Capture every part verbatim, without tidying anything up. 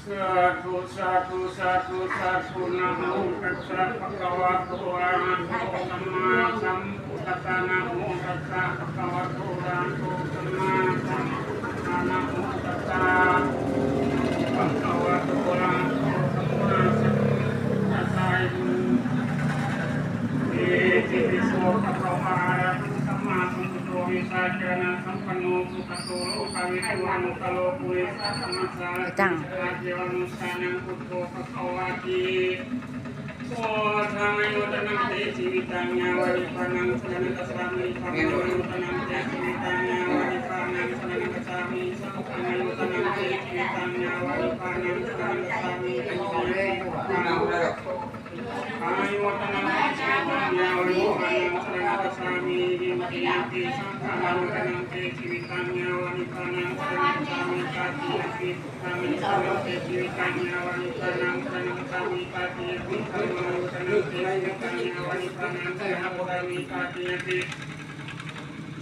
Sādhu, sādhu, sādhu, sādhu. Namo tassa bhagavato arahato sammāsambuddhassa. Namo tassa bhagavato arahato sammāsambuddhassa. Namo tassa bhagavato arahato sammāsambuddhassa. Itipi so bhagavā arahaṃ sammāsambuddho vijjācaraṇasampanno sugato lokavidū anuttaro purisadammasārathi satthā devamanussānaṃ buddho bhagavāti. Buddhaṃ āyuvaḍḍhanaṃ te jīvitaṃ yāva nibbānaṃ saraṇaṃ gacchāmi. Dhammaṃ āyuvaḍḍhanaṃ te jīvitaṃ yāva nibbānaṃ saraṇaṃ gacchāmi. Saṅghaṃ āyuvaḍḍhanaṃ te jīvitaṃ yāva nibbānaṃ saraṇaṃ gacchāmi. Dutiyampi buddhaṃ āyuvaḍḍhanaṃ te jīvitaṃ yāva nibbānaṃ saraṇaṃ gacchāmi. Dutiyampi saṅghaṃ āyuvaḍḍhanaṃ te jīvitaṃ yāva nibbānaṃ saraṇaṃ gacchāmi. Tatiyampi buddhaṃ āyuvaḍḍhanaṃ te jīvitaṃ yāva nibbānaṃ saraṇaṃ gacchāmi. Tatiyampi dhammaṃ āyuvaḍḍhanaṃ te jīvitaṃ yāva nibbānaṃ saraṇaṃ gacchāmi. Tatiyampi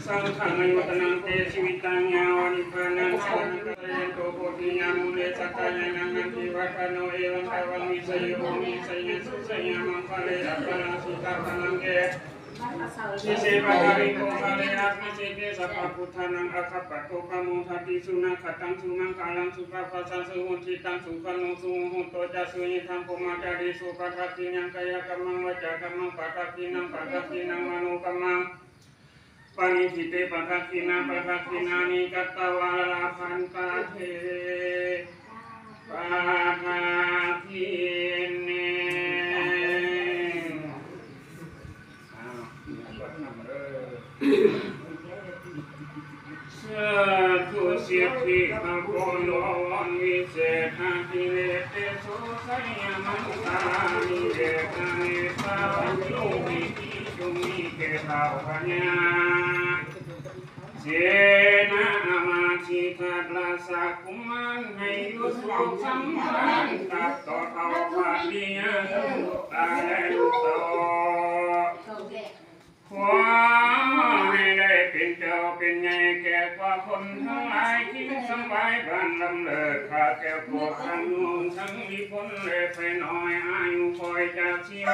saṅghaṃ āyuvaḍḍhanaṃ te jīvitaṃ yāva nibbānaṃ saraṇaṃ gacchāmi. Jayanto bodhiyā mūle sakyānaṃ nandivaḍḍhano, evaṃ tvaṃ vijayo hohi jayassu jayamaṅgale, aparājitapallaṅke sīse paṭhavipokkhare, abhiseke sabbabuddhānaṃ aggappatto pamodati. Sunakkhattaṃ sumaṅgalaṃ supabhātaṃ suhuṭṭhitaṃ, sukhaṇo sumuhutto ca suyiṭṭhaṃ brahmacārisu. Padakkhiṇaṃ kāyakammaṃ vācākammaṃ padakkhiṇaṃ, padakkhiṇaṃ manokammaṃ paṇidhī te padakkhiṇā. Padakkhiṇāni katvāna labhantatthe padakkhiṇe. สาธุ สิทธิมงคล บวรวิเศษ อภินิหาร เตโส ชัยมงคลาภิเศษ อเนกปวัตถุพิธี จงมีแก่ข้าพเจ้า เสนาอามาตย์ สิทธัตถราชกุมาร ให้อยู่สุขสำราญ ตราบต่อเท่าพระปิยะลูกหลานและลูกเต้า ขอให้ได้เป็นเจ้าเป็นใหญ่แก่กว่าคนทั้งหลาย คิงสบายบ้านลำเลิศ ข้าแก้วโกฏทั้งวงศ์ ทั้งมีคนและไพร่น้อย อายุคอยจากชีวา